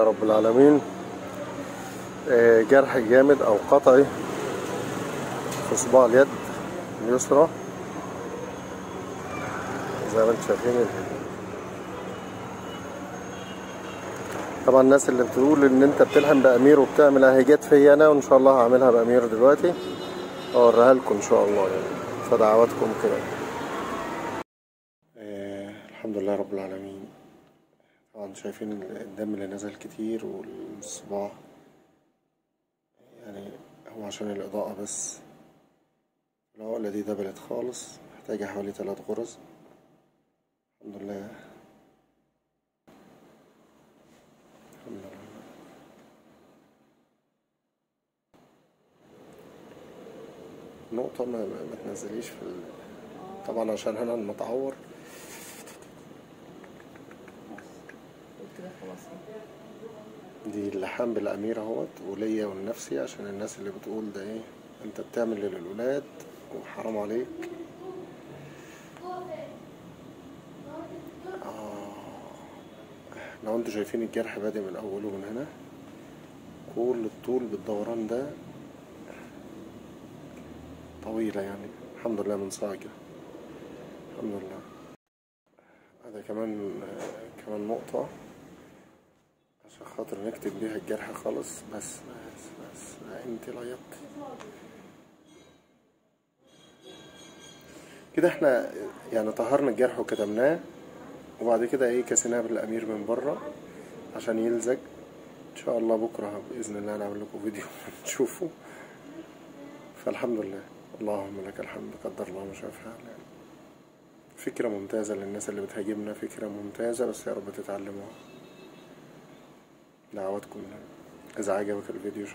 رب العالمين. جرح جامد او قطعي في صباع اليد اليسرى زي ما انتم شايفين. طبعا الناس اللي بتقول ان انت بتلحم بامير وبتعمل، اهي جت فيا انا، وان شاء الله هعملها بامير دلوقتي اوريها لكم ان شاء الله يعني، فدعواتكم كده. الحمد لله رب العالمين. طبعا شايفين الدم اللي نزل كتير والصباع، يعني هو عشان الإضاءة بس. العقلة دي دبلت خالص، محتاجة حوالي 3 غرز. الحمد لله الحمد لله. نقطة ما تنزليش في طبعا عشان هنا المتعور. دي اللحام بالامير اهوت، وليا ولنفسي، عشان الناس اللي بتقول ده ايه انت بتعمل للولاد وحرام عليك. لو انتوا شايفين الجرح بادئ من اوله من هنا، كل الطول بالدوران ده طويلة يعني. الحمد لله من صاجة، الحمد لله. هذا كمان نقطة عشان خاطر نكتب بيها الجرح خالص. بس بس بس انت ليطتي كده. احنا يعني طهرنا الجرح وكتمناه، وبعد كده ايه كسيناه بالامير من بره عشان يلزق. ان شاء الله بكره باذن الله هنعمل لكم فيديو تشوفه. فالحمد لله، اللهم لك الحمد، قدر الله ما شاء فعل. يعني فكرة ممتازة للناس اللي بتهاجمنا، فكرة ممتازة، بس يا رب تتعلموها. دعواتكم لنا. إذا عجبك الفيديو